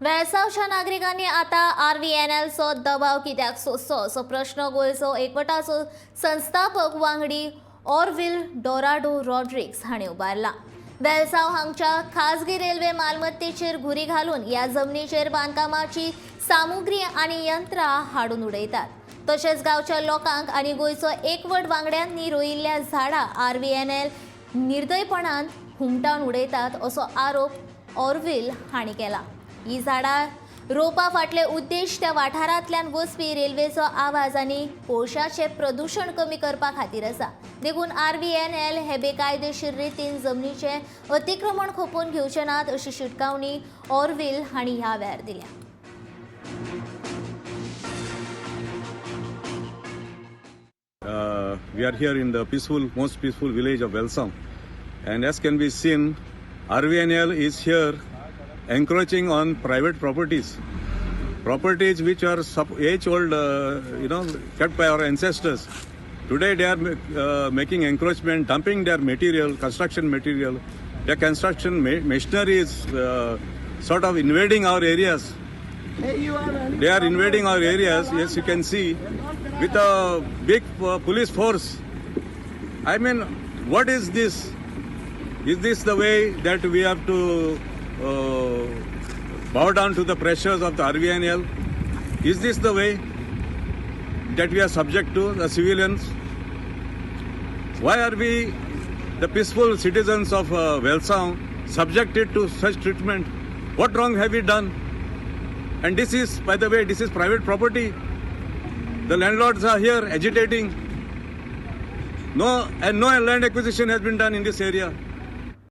वेळसावच्या नागरिकांनी आता आरव्हीएनएलचो दबाव कित्याक सोंसचो असो प्रश्न गोंयचो एकवटाचो संस्थापक वांगडी ऑरविल डोराडो रॉड्रिग्स हांणी उबारला. वेलसांव हांगच्या खाजगी रेल्वे मालमत्तेचेर घुरी घालून ह्या जमनीचेर बांदकामाची सामुग्री आनी यंत्रां हाडून उडयतात. तशेंच गांवच्या लोकांक आनी गोंयचो एकवट वांगड्यांनी रोयिल्ल्या झाडां आरव्हीएनएल निर्दयपणान हुमटावन उडयतात असो आरोप ऑरविल हांणी केला. ही झाडां रोवपा फाटले उद्देश त्या वाठारांतल्यान वचपी रेल्वेचो आवाज आनी कोळशाचें प्रदुशण कमी करपा खातीर आसा. देखून आरव्हीएनएल हे बेकायदेशीर रितीन जमनीचें अतिक्रमण खपोवन घेवचे नात अशी शिटकावणी ऑरविल हांणी ह्या वेळार दिल्या. We are here in the peaceful, most peaceful village of Velsao. And as can be seen, RVNL is here encroaching on private properties. Properties which are age old, kept by our ancestors. Today they are making encroachment, dumping their material, construction material. Their construction machinery is sort of invading our areas. They are invading our areas, yes, you can see, with a big police force. I mean, what is this? Is this the way that we have to bow down to the pressures of the RVNL? Is this the way that we are subject to, the civilians? Why are we, the peaceful citizens of Velsao, subjected to such treatment? What wrong have we done? And this is, by the way, this is private property. The landlords are here agitating. No, and no land acquisition has been done in this area.